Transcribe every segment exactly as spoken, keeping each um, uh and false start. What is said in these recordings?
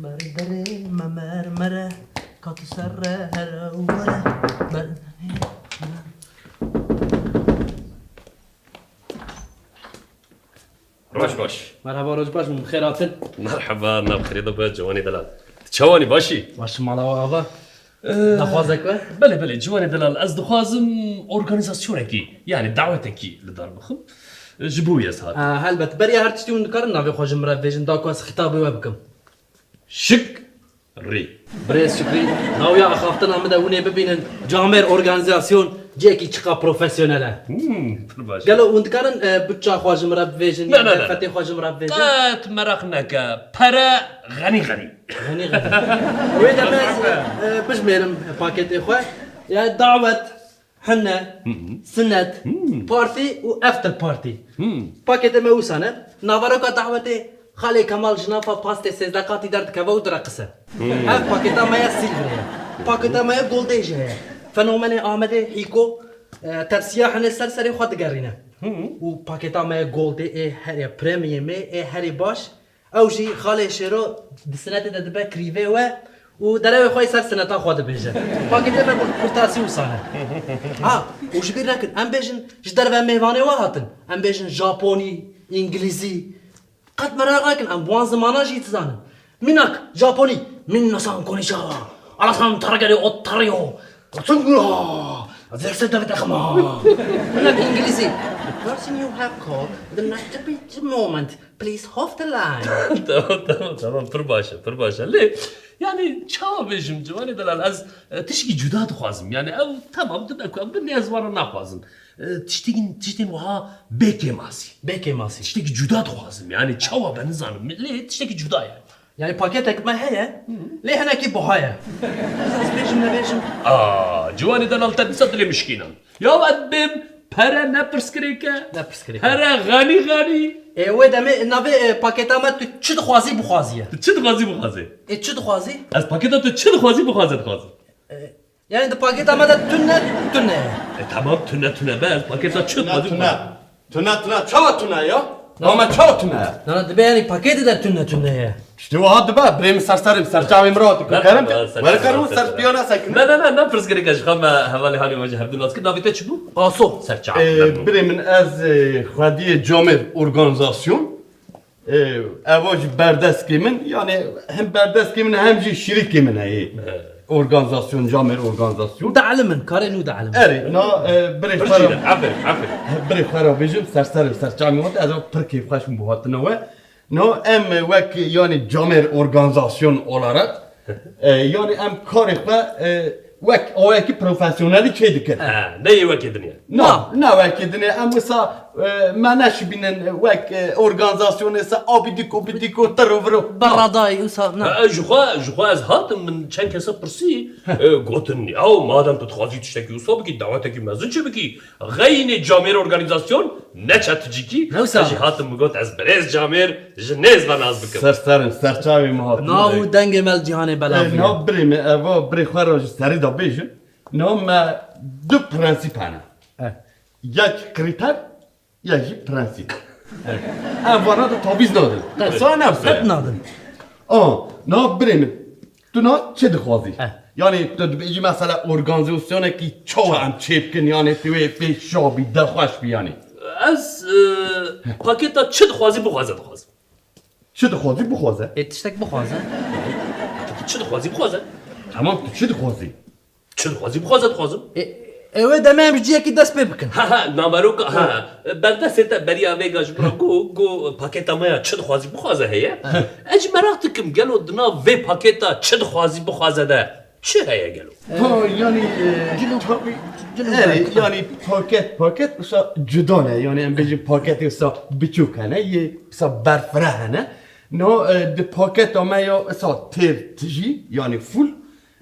Berderê me mermere, ka tu ser re here were. Ber- Roj baş. Merhaba, roj baş, min xêr hatin. Merhaba, nav xêrê de be, ciwanê delal. Çawanî, başî? Baş, mala we ava. Ee, Daxwazek we? Belê, belê, ciwanê delal, ez dixwazim organîzasyonekî, yani dawetekî li dar bixim. Ji bo wî ez hatim. Ha, helbet. Beriya her tiştî hûn dikarin navê xwe ji min re bêjin, da ku ez xitabê we bikim. Şik. Rî. Birêz Şikrî, nawiya axaftina min de hûn ê bibînin, Camer Organîzasyon cihekî çiqa profesyonel e. Hmm, pir baş. Gelo hûn dikarin, e, bütça xwe ji min re bivêjin, Ne, ne, ne, ne. Derfetê xwe ji min re bivêjin? Qet meraq neke. Pere xenî xenî. Xenî xenî. Wê demê ez, e, bijmêrim paketê xwe. Ya dawet, Hine, Hı hı. Sinet, Hmm. Party û After Party. Hmm. Paketê me wisa ne. Naveroka dawetê Xalê Kemal ji nafa pastê sêzdeh qatî derdikeve û direqise. Hmm. Ev paketa me ya silverê ye. Paketa me ya goldê jî heye. Fenomenê Amedê, Hîko, e, tepsiya hine ser serê xwe digerîne. Hı hı. Û paketa me ya goldê ê herê premiumê ê herê baş. Ew jî Xalê Şêro di sinetê de dibe krîvê we û derewê xwe yê ser sineta xwe dibêje. Paketê me bi kurtasî wisa ne. Ha, û ji bîr nekin, em bêjin ji derve mêvanê we hatin. Em bêjin Japonî, Îngilîzî. Qet meraq nekin, em bi wan zimana jî dizanin. Mînak, Japonî, min nasan konnichiwa. Alasan targere otario. Tsungura. Zerse devete xema. Mînak, Îngilîzî. The person you have called the next moment. Please hold the line. Tamam, tamam, tamam. Pir baş e, pir baş e. Lê, yani, çawa bêjim, ciwanê delal, ez, e, tişkî cuda dixwazim. Yani, ew, tamam, dibe ku em bin, ez wana naxwazim. E, tiştekî, tiştên wiha bê kêmasî. Bê kêmasî. Tiştekî cuda dixwazim. Yani, çawa be nizanim. Lê, tiştekî cuda ye. Yani, paketek me heye, Hı. Lê hinekî buha ye. Ez, ez bêjim, nebêjim. Aa, ciwanê delal, te dîsa dilê min şikînan. Ya ez bêm, pere ne pirsgirêk e. Ne pirsgirêk e. Pere xenî xenî. Ê, wê demê navê, e, paketa me tu çi dixwazî bixwazî ye. Tu çi dixwazî bixwazî? Ê, çi dixwazî? Ez paketa tu çi dixwazî bixwaze dixwazim. E, yani di paketa me de tune tune ye. E, tamam, tune tune be, ez paketa çi dixwazî bixwazim. Tune. Tune tune, çawa tune ya? Na. Ama çawa tune ya? Na, na, dibe yani paketê de tune tune ye. Tiştê wiha dibe, birê min serserim, serçavê min re hatiku. Kerim ke, were kerim ser piyana sekine. Ne, ne, ne, ne pirsgirêk e, ji xwe me hevalê halê me ji hevdû nas kir. Navê te çi bû? Aso. Serçav. Ee, birê min ez, e, xwediyê Camer Organizasyon. Ee, eva jî berdeskê min, yani hem berdeskê min hem jî şirîkê min heye. Evet. Organizasyon, Camer Organizasyon. Dielimin, karê nû dielimin. Erê, na, e, birê xwe re, aferin, aferin. Birê xwe re bêjim, serserim, serçavê min, ez pir kêfxweş im bu hatine we. Na, em, e, wek, yani, Camer Organizasyon olarak, e, yani, em karê xwe, e, wek awayekî profesyonelî çê dikin. Ha, ne yê wekê dinê. Na, na. Ne wekê dinê. Em wisa, e, me neşibînin wek, e, organîzasyonê se abîdîko bîdîko tir û vir û. Beradayî wisa, na. E, ji xwe, ji xwe ez hatim, min çend kesa pirsî, e, gotin, "Yaw, madem tu dixwazî tiştekî wisa bikî, dawetekî mezin çi bikî? Xeynê Camêr Organîzasyon, ne çeticîkî." Ne wisa? Ez jî hatim, min got, "Ez birêz Camêr ji nêz ve nas bikim." Ser serim, ser çavê min hatim. Nav û dengê me li cîhanê belav bûye. E, nav birê min, eva birê xwe re ji serî de bêjin. Nav me du prensîp hene. Eh. Yek krîter, yek jî prensîp. Eh. Em vana de tavîz nadin. Qet. Sa ne qet nadin. A, na birê min. Tu na çi dixwazî? Eh. Yani tu dibêjî mesela organîzasyonekî çawa em çê bikin, yani tu wê pê şa bî, derxweş bî yani. Ez, e, paketa çi dixwazî bixwaze dixwazim. Çi dixwazî bixwaze. Ê, tiştek bixwaze. Çi dixwazî bixwaze. Tamam, tu çi dixwazî? Çi dixwazî bixwaze dixwazim. Ê, ê, wê demê em ji cihekî dest pê bikin. Ha, ha, nameroka, ha, ha. Berdestê te beriya vêga ji min re got, got paketa me ya çi dixwazî bixwaze heye. Ha. Ez jî meraq dikim, gelo di nav vê paketa çi dixwazî bixwaze de çi heye gelo? Ha, yani, e, Cilo, tabii, cilo erê, berk. Yani paket, paket wisa cuda ne. Yani em bêjin paketê wisa biçûk hene, yê wisa berfireh hene. No, e, di paketa me ya wisa têr tijî, yani full.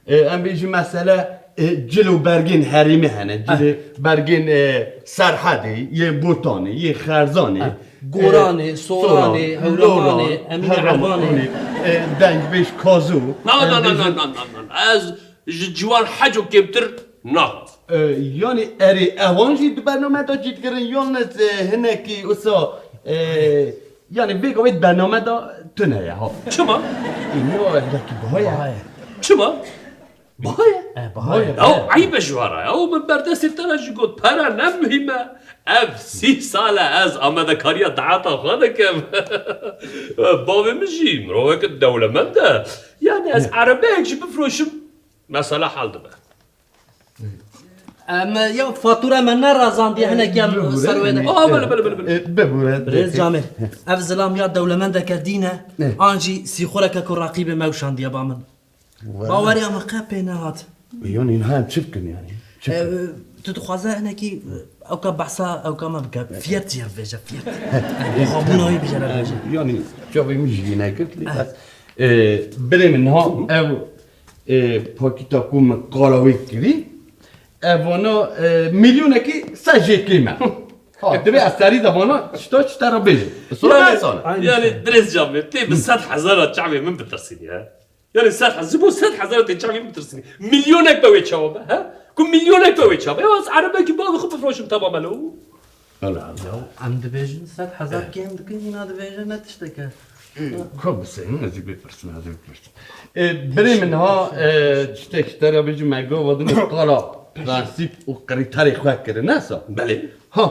E, em bêjin mesela, e, cilo bergên herêmê hene, cilo bergên, e, Serhedê, yê Botanê, yê Xerzanê, Goranê, e, Soranê, Soran, Hewramanê, Loran, Emînê Hewramanê, Erbanê. E, dengbêj Kazo. Na, na, na, na, na, na, na. Ez ji ciwan heco kêmtir naxwazim. E, yani erê ewan jî di bername de cî digirin, yalnız, e, hinekî wisa, e, yani vê gavê di bername de Tune ye ha. Çima? Îno hinekî biha ye. Biha ye. Çima? Biha ye. E, biha ye. Biha ye. Ew eyb e ji we re. Ew min berdestê te re jî got, pere ne muhîm e. Ev sîh sal e ez amadekariya daweta xwe dikim. Bavê min jî mirovek dewlemend e. Yani ez erebeyek jî bifroşim, mesela hal dibe. Em, ya fatura me nerazandiye, hinek em Bibûre, ser wê de. Aa, bele, bele, bele, bele. E, bibûre, Birêz Camêr, ev zilam ya dewlemendeke dîn e, Ne? an jî sîxureke ku raqîbê me wişandiye ba min. Wala. Baweriya min qe pê nehat. Yanî niha em çi bikin yanî? Çi E, bikin? Tu dixwaze hinekî, e, ewka behsa ewka me bike. Fiyet jê re bêje, fiyet. Xwebûna wî bijere bêje. Yanî çavê min jî yê nekir, lê Eh. bes. E, birê min niha ev, e, pakîta ku min qala wê kirî, ev vana, e, milyonekî se jê kêm e. Ha, divê ez serî de vana çita çita re bêjim. Sor Yani, ben sana. yani Birêz Camêr, tê bi sed hezara çavê min bitirsînî, he? Yani sed hezar, ji bo sed hezara tê çavê min bitirsînî. Milyonek be wê çawa be, he? Ku milyonek be wê çawa be. Ya ez erebekî bavê xwe bifroşim, tamam e lo. Allah Allah. Ya em dibêjin sed hezar kêm dikin, hîna dibêje ne tişteke. Ka biseynin, ez ê bipirsim, ez ê bipirsim. E, birê min ha, e, tiştek ji te re bêjim, me gava din qala prensîp û krîterê xwe kirine sa. Belê. Ha,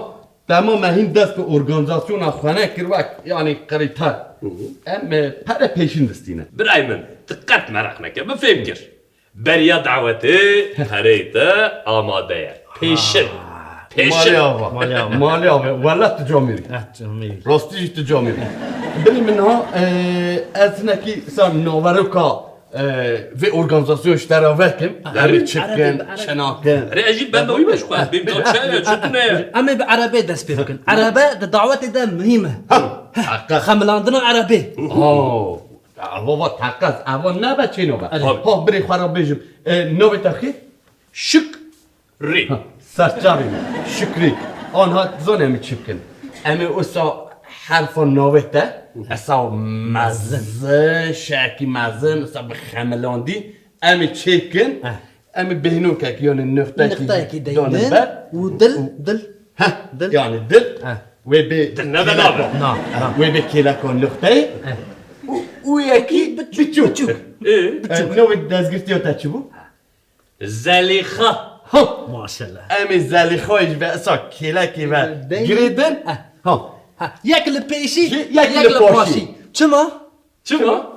dema me hîn dest bi organîzasyona xwe nekir wek, yanî krîter. Hı hı. Em, e, pere pêşîn distîne. Birayê min, tu qet meraq neke, min fêm kir. Beriya dawetê pereyê te amade ye. Pêşin. Pêşin. Malê ava. Malê ava. Malê ava. Wele tu camêrî. Eh, camêrî. Rastî jî tu camêrî. Bilî min ha, e, ez hinekî ser naveroka, e, vê organîzasyon ji te re vekim. Erê, Em ê çi erê, bikin, erê. çi nakin. Erê, ez jî benda wî me ji xwe. Bêm da çi ye, çi tune ye? Em ê bi erebê dest pê bikin. Erebe di dawetê de muhîm e. Ha, heqe. Xemilandina erebê. Oh. Ava va teqez, ava nebe çêno be. Erê. Ha, birê xwe re bêjim. E, navê te xê? Şikrî. Ha, serçavê min. Şikrî. Anha zanî em ê çi bikin? Em ê wisa herfa navê te, esa mezin, şekî mezin, esa bi xemilandî, em ê çêkin, Heh. em ê bêhnokek, yanî nixteyekî Nixteyekî danin deynin ber. û dil, Û dil, Heh, dil. yanî dil. Heh. Wê bê Dil ne kêleka. bela be? Na, na. Wê bê kêleka nixteyê. Heh. Û, û yekî Biçûk. biçûk. Biçûk. Ê? E, navê dezgirtiya te çi bû? Zelîxa. Ha! Maşallah. Em ê Zelîxayê ji ve esa kêlekê ve Dey- girêdin. Eh. Ha. Ha. Yek li pêşî, Yek yek li li paşî. paşî. Çima? Çima?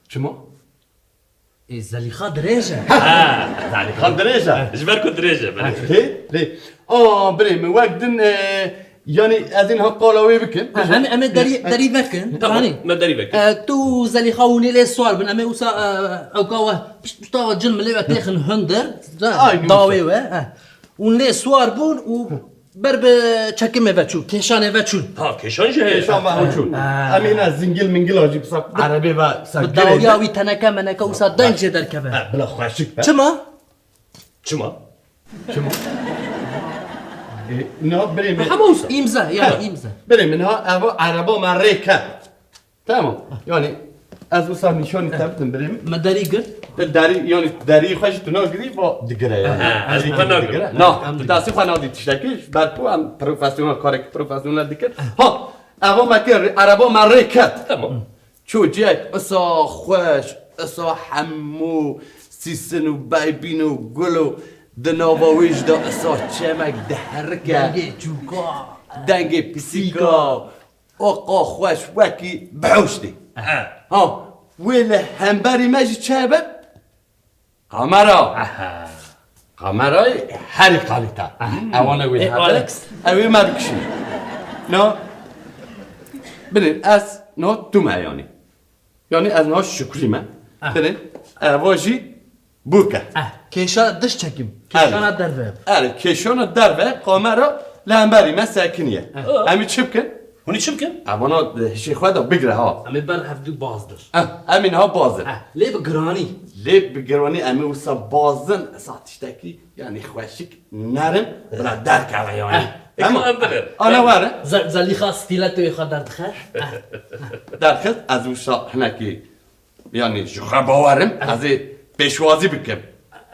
Çima? Ê, Zelîxa dirêj e. Ha, Zelîxa dirêj e. Ji ber ku dirêj e, belê. Lê, lê. Aa, birê min, wek din, e, yanî ez ê niha qala wê bikim. Ha, em, em ê derî, derî vekin. Tamam, Yanî, me derî vekin. e, tu û Zelîxa hûn ê lê swar bin. Em ê wisa, e, ewka we pişt, pişta we cil milê we têxin hundir. Aynî Dawê wisa. we. e. Hûn lê swar bûn û ber bi çekimê ve çûn, kêşanê ve çûn. Ha, kêşan jî heye. Kêşan ve hûn çûn. Ha. Em ê ne zingil mingil jî bi sa erebê ve sa Bi girê dawiya de. wî teneke meneke wisa deng jê derkeve. Ha, bila xweşik be. Çima? Çima? Çima? E, na birê min. Hema wisa. Îmza, yani Ha. îmza. Birê min ha, eva ereba me rê ket. Tamam. Yani ez wisa nîşanî te bidim birê min. Me derî girt. Te derî, yani derî xwe jî tu nagirî, va digire yani. Ha, ez Derî xwe xwe nagirî. digire. Na, tu destê xwe nadî tiştekî, ji ber ku em profesyonel, karekî profesyonel dikin. Ha, eva me kir, ereba me rê ket. Tamam. Çû cihek isa xweş, isa hemû sîsin û beybîn û gul û di nava wê jî de isa çemek diherike. Dengê çûka. Dengê pisîka. Oqa xweş wekî bihuştî. He. Ha, wê li hemberî me jî çi hebe? Kamera. Aha. Kamerayê herî kalîte. Aha. Ewana wê E, hebe. Alex. Ew ê me bikişîne. No. Bilin, ez no tu me yanî. Yanî ez niha şukrî me. Ah. Tenê, eva jî bûk e. Eh, kêşa diş çekim. Erê. Kêşana derve. Erê, kêşana derve, kamera li hemberî me sekiniye. Eh. Em ê çi bikin? Hûn ê çi bikin? Evana hişê xwe de bigire ha. Em ê ber hevdû bazdir. Eh, em ê niha bazdir. Eh, lê bi giranî. Lê bi giranî em ê wisa bazin, esa tiştekî, yanî xweşik, nerim, bila derkeve yanî. Eh. Tamam. Em birin. Ana were. Ze-, Zelîxa stîletoyê xwe derdixe. Derxist, ez wisa hinekî, yanî ji xwe bawer im, ez ê pêşwazî bikim.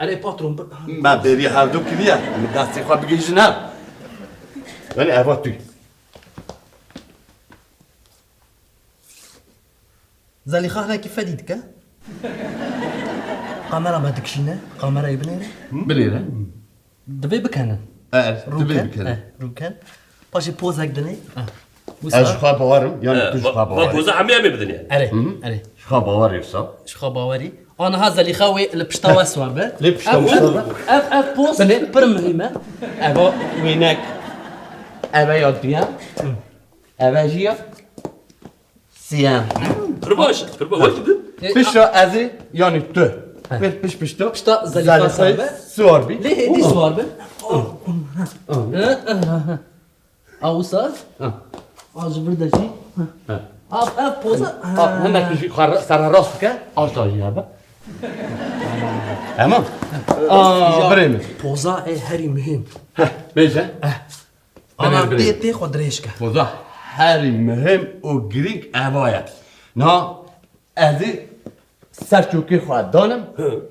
Erê patron, bi- Me bêrî hevdû kiriye, min destê xwe bigihîjin hev. Yanî eva tu. Zelîxa hinekî fedî dike. Kamera me dikişîne. Kamerayê binêre. Binêre. Divê bikenin. E, divê bikenin. Eh, rûken. Paşê pozek dinê. Eh. Ez ji xwe bawerim, yani tu ji xwe bawerî. Poza hemî em ê bidin yani. Erê, erê. Ji xwe bawerî wisa. Ji xwe bawerî. Aniha Zelîxa wê li pişta we siwar be. Lê pişta we siwar be. Ev, ev poz pir muhîm e. Eva wênek. Eve ya duyem. Eve jî ya siyem. Pir baş, pir baş. Wek didin. Pişta ez ê, yani tu. Pir piş pişta. Pişta Zelîxa siwar be. Siwar bî. Lê hêdî siwar be. A wisa? Ha. A ji vir de jî. Ha. Av, ev poza. Av, hinek jî xwe re-, sererast bike. Av da jî hebe. Tamam. Aa, birê min. Poza ê herî muhîm. Heh, bêje. Eh. Ana tê, tê xwe dirêj ke. Poza herî muhîm û girîng eva ye. Na, ez ê ser çokê xwe danim,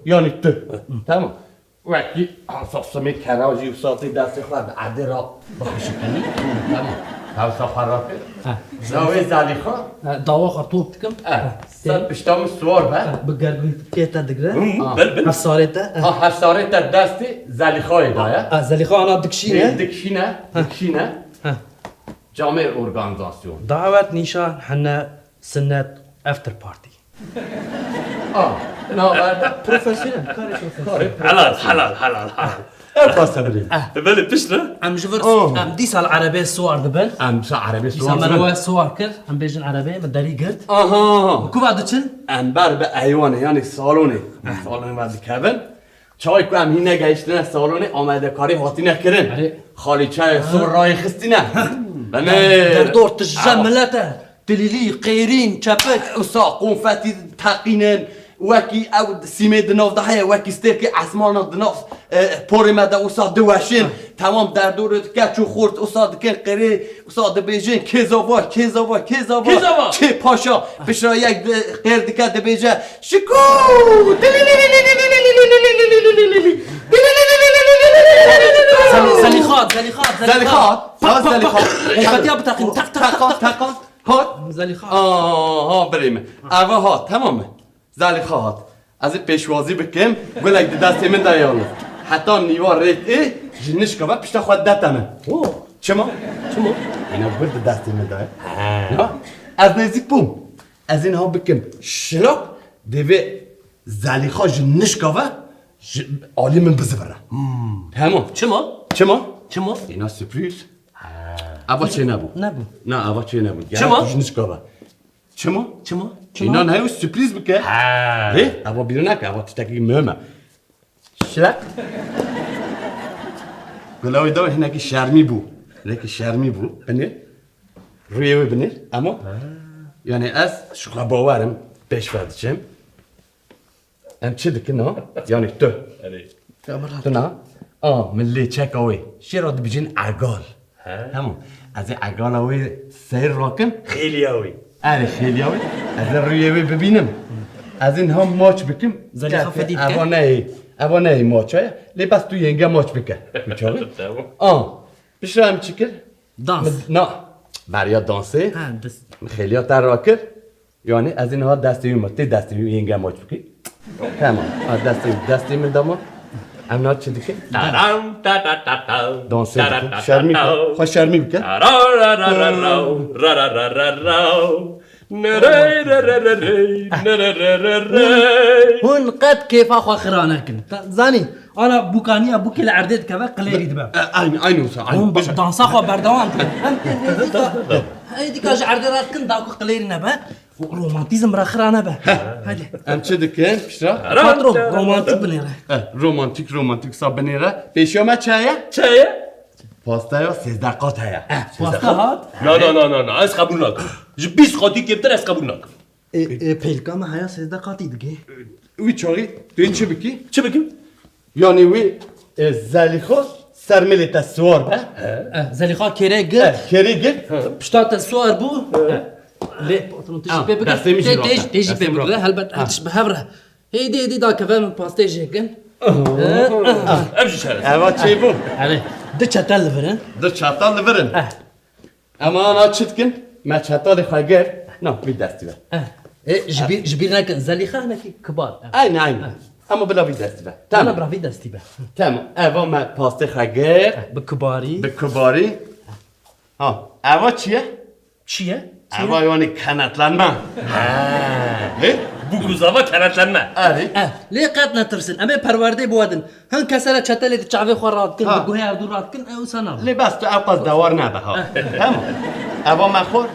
yanî tu. Tamam. Wekî hesa simê kera jî wisa tê destê xwe bi erdê re bixişikinî. Tamam. Hewsa xwe rakir. Ha. Dawê Zelîxa. Ha, dawa xwe top dikim. Ha. Ser pişta min siwar be. Ha, bi gergînkê te digre. Hı, bil, bil. Hevsarê te. Ha, hevsarê te destê Zelîxayê de ye. Ha, Zelîxa ana dikişîne. Dikişîne, dikişîne. Ha. Camêr organîzasyon. Dawet, nîşan, hene, sinnet, after party. Ah, na, profesyonel, karê profesyonel. Helal, helal, helal, helal. Ev xweste bilî. Belê piştre. Em ji vir, em dîsa li erebê siwar dibin. Em dîsa erebê siwar dibin. Dîsa me li we siwar kir, em bêjin erebê, me derî girt. Aha. Bi ku ve diçin? Em ber bi eywanê, yanî salonê. Salonê me dikevin. Çawa ku em hîn negehiştine salonê, amadekarî hatine kirin. Erê. Xalîçeyê sor rayê xistine. Belê. Derdor tije milete. Tilîlî, qêrîn, çepik. Wisa konfetî teqînin. Wekî ew sîmê di nav de heye, wekî stêrkê esmana di nav, e, porê me de wisa diweşin. Temam derdorê dike, çû xort wisa dikin qêrê, wisa dibêjin, kêzava, kêzava, kêzava. Kêzava. Kê paşa, pişra yek di-, qêr dike dibêje, şiko! Zelî-, Zelîxat, Zelîxat, Zelîxat. Zelîxat. Pak, pak, pak. Konfetiya biteqîn. Tak, tak, tak, tak. Teqan, teqan. Hat? Zelîxa. Aha, birê min. Eva hat, tamam mı? Zelîxa hat. Ez ê pêşwazî bikim, gulek di destê min de yalnız. Heta nîva rêt ê, ji nişka ve pişta xwe dete min. Oh. Çima? Çima? Êna gul di destê min de ye. Ha. Ya, ez nêzîk bûm. Ez ê niha bikim şilak, divê Zelîxa ji nişka ve ji alî min bizivire. Hmm. Hema. Çima? Çima? Çima? Êna sürpriz. Ha. Eva çê nebû. Nebû. Na, eva çê nebû. Çima? Gerek tu ji nişka ve. Çima? Çima? Çima? Înan heyo sürpriz bike. Ha. Rê, eva bîr neke, eva tiştekî muhim e. Şilak. Gula wê dawê hinekî şermî bû. Hinekî şermî bû. Binê. Rûyê wê binê. Ema. Ha. Yani ez ji xwe bawer im. Pêş ve diçim. Em çi dikin ha? Yani tu. Erê. Tu na. A, min lê çeka wê. Şêra dibijin egal. He. Tamam. Ez ê egala wê seyr rakim. Xêliya wê. Erê, xêliya wê. Ez ê rûyê wê bibînim. Ez ê niha maç bikim. Zelîxa fedî dike. Eva neyê. Eva neyê maça ye. Lê bes tu yenge maç bike. Çaxî? Tamam. A. Piştre em çi kir? Dans. Na. Beriya dansê. Ha, dis- Xêliya te rakir. Yani ez ê niha destê wî, tê destê wî yenge maç bikî. Tamam. Ha, destê wî, destê min dama. Em niha çi dikin? Taram, ta, ta, ta, ta. Dansê dikin. Şermî bike. Xwe şermî bike. Ra, ra, ra, ra, ra, ra, ra, ra, ra, ra. Nerey, re, re, re, rey, nere, re, re, rey. Hûn qet kêfa xwe xira nekin. Ta-, zanî, ana bûkaniya bûkê li erdê dikeve, qilêrî dibe. E, aynı, aynı olsa, aynı. Hûn dansa xwe berdewam dikin. Em ê dîka, ê dîka ji erdê radikin, da ku qilêrî nebe. Û romantîzm re xira nebe. Hadi. Em çi dikin, piştre? Patron, romantîk binêre. Eh, romantîk, romantîk sa binêre. Pêşiya me çi heye? Çi heye? Pasta ya sêzdeh qat heye. Eh, pasta hat? Na, na, na, na, na. Ez qebûl nakim. Ji bîst qatî kêmtir ez qebûl nakim. E, e, pêlka me heye sêzdeh qatî digê. Wî çaxî tu yê çi bikî? Çi bikim? Yani wî, e, Zelîxa ser milê te siwar be. Eh, Zelîxa kêrê girt. Eh, kêrê girt. Pişta te siwar bû. Eh. Lê patron tiştî pê bigire. Destê min jî rate. Tê jî pê bigire. Helbet her tişt bi hev re. Hêdî hêdî dakeve min pastê jê kin. Ev jî şeref. Eva çêbû. Erê, du çetel li vir in. Du çetel li vir in. Eh. Ema ana çi dikin? Me çetalê xwe girt. Na, vî destî ve. Eh. E, ji bîr, ji bîr nekin, Zelîxa hinekî kibar. Aynen, aynen. Ama bila vî destî be. Tamam. Bila vî destî be. Tamam. Eva me pastê xwe gir. Bi kibarî. Bi kibarî. Ha, eva çi ye? Çi ye? Çi ye? Eva yani kenetlenme. He? Bu kuzava kenetlenme. Erê. Eh, lê qet netirsin. Em ê perwerdê biwadin. Hin kesere çetelê di çavê xwe radikin, Ha. bi guhê erdû radikin, ew sana. Lê bes tu ew qas dewar nebe ha. Tamam. Eva me xor.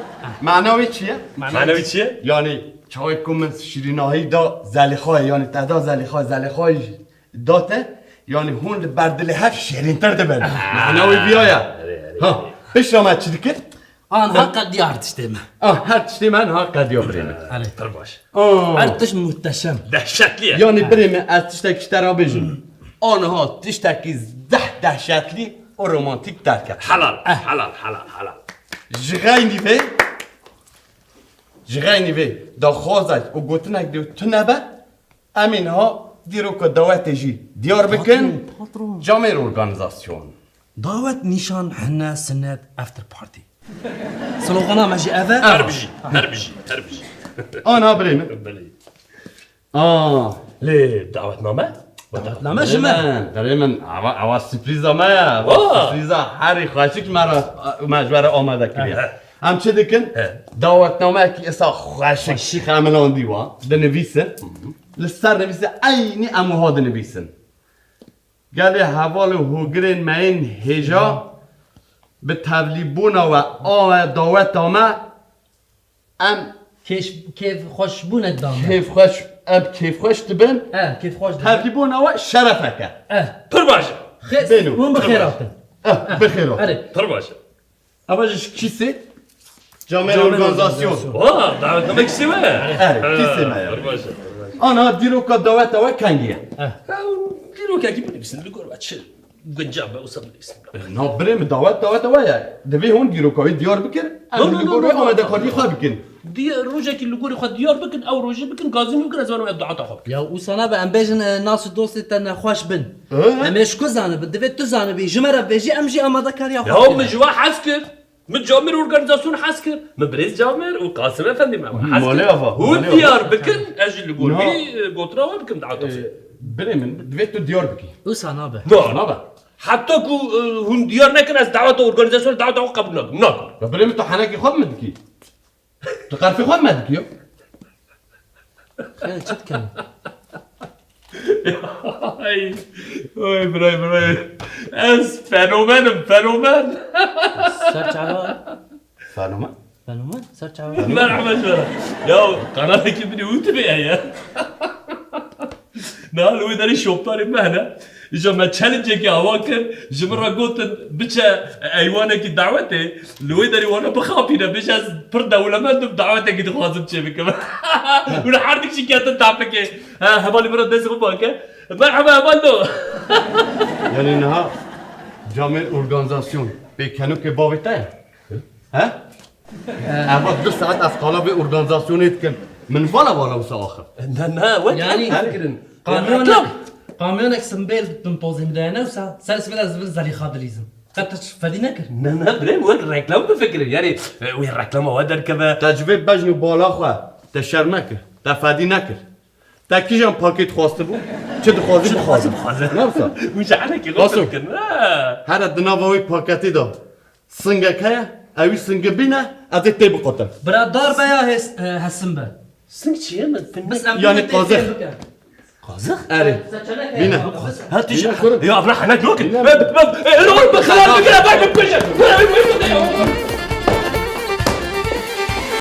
Mana wê çi ye? Mana wî çi ye? Yani çawê ku min şîrînahî da Zelîxayê, yani te da Zelîxayê, Zelîxayê jî da te, yani hûn li ber dilê hev şêrîntir dibin. Mana wê viya ye. Erê, erê, Ha, erê. pişta me çi dikir? Anha qediya her tiştê me. Ah, her tiştê me anha qediya birê me. Erê. Pir baş. Ah. Her tişt muhteşem. Dehşetli ye. Yani birê me ez tiştek ji te re bêjim. Anha tiştekî zeh dehşetlî û romantîk derket. Helal, Eh. helal, helal, helal. Ji xeynî vê, ji xeynî vê daxwazek û gotinek dê tune be, em ê niha dîroka dawetê jî diyar bikin. Patron, patron. Camêr Organîzasyon. Dawet nîşan hine sinet after party. Slogana me jî ev e. Her bijî, her bijî, her bijî. Ana birê min. Belê. Aa. Lê dawetname? Dawetname ji me. Birê min, birê min, ava, ava sürprîza me ye. Ava Aa. sürprîza herî xweşik me re, me ji we re amade kiriye. He. Em çi dikin? He. Dawetnameyekî esa xweşik, Xweşik. xemilandî wa dinivîsin. Hı hı. Li ser nivîse eynî em wiha dinivîsin. Gelê heval û hogirên me yên hêja bi tevlîbûna we a daweta me em Kêş-, kêfxweşbûnek da me. kêfxweş, em kêfxweş dibin. He, kêfxweş dibin. Tevlîbûna we şerefek e. Eh. Pir baş e. Xêr, Bêno. hûn bi xêr hatin. Eh, bi xêr hatin. Erê. Pir baş e. Ava ji kîsê Camêr Camêr Organîzasyon. Organîzasyon. Wa, dawetname kîsê we. Erê, kîsê me ye. Pir baş e, pir baş e. Ana dîroka daweta we kengî ye? Eh. Ya, dîrokekî binivîsin, li gor we çi guncav be, wisa binivîsin. Na birê min dawet, daweta we ye. Divê hûn dîroka wê diyar bikir, em No, no, li no, gor no, we no, amadekariyê no. xwe bikin. Diye rojekî li gorî xwe diyar bikin, ew rojê bikin, gazî min bikin, ez werim ev daweta xwe bikin. Ya wisa nabe, em bêjin, e, nas û dostê te nexweş bin. Hı? Em ê ji ku zanibin? Divê tu zanibî, ji me re bêjî, em jî amadekariya xwe Ya bikin. min ji we hez kir. Min Camêr Organîzasyon hez kir. Min birêz Camêr û Qasim Efendî me hez kir. Malê ava, Hûn malê ava. diyar bikin, ez jî li gor Na. wî, e, gotina we bikim daweta xwe. E, birê min, divê tu diyar bikî. Wisa nabe. Na. Nabe. Heta ku, e, hûn diyar nekin, ez daweta organîzasyonê daweta xwe qebûl nakim. Nakim. Ya birê min, tu henekî xwe bi min dikî? Tu qerfê xwe bi me dikî ya? Xêr, çi dikin? Ay, oy, biray, biray. Ez fenomenim, fenomen. Ser çava. Fenomen? Fenomen? Ser çava. Merhaba canım. Ya, kanalekî bini YouTube ya. Na, li wê derê şopdarê me hene. Îca me challengeekî awa kir, ji min re gotin, biçe eywanekî dawetê, li wê derê wana bixapîne, bêje ez pir dewlemend im, dawetekî dixwazim çêbikim. Hûn her du jî ketin tapikê. Ha, hevalî min re dest xwe bake. Merhaba hevaldo. Yanî niha Camêr Organîzasyon pêkenokê bavê te ye? He? Eva du saet ez qala vê organîzasyonê dikim. Min vala vala wisa axir. Ne, ne, wek Yanî, em fikirin. kamyonek, Reklam. kamyonek simbêl bin pozê min de ne wisa, ser simbêl ez bin Zelîxa dilîzim. Qet tu fedî nekir. Ne, ne, birê min wek reklam bifikirin. Yanî, e, wê reklama we derkeve. Te ji vê bejn û bala xwe, te şerm nekir. Te fedî nekir. Te kîjan pakêt xwastibû? Çi dixwazî Çi dixwazî bixwaze. bixwaze. Ne wisa? Wî ji henekî Qasım. xwe dikin. Ha. Here di nava wê paketê de. Singek heye, ewî singi bîne, ez ê tê biqotim. Bira dar be ya hes-, e, hesin be? Sing çi ye min? Biz em Yani bine tê qazix. tê bike. Qazix? Erê. Seçenek Bîne. heye. Ha, tu Bîne şi-, kurum. ya, bira henek yok. Bîne. Be, be, be, e, ro, be, xebar bikire, be, be, be, be, be, be, be,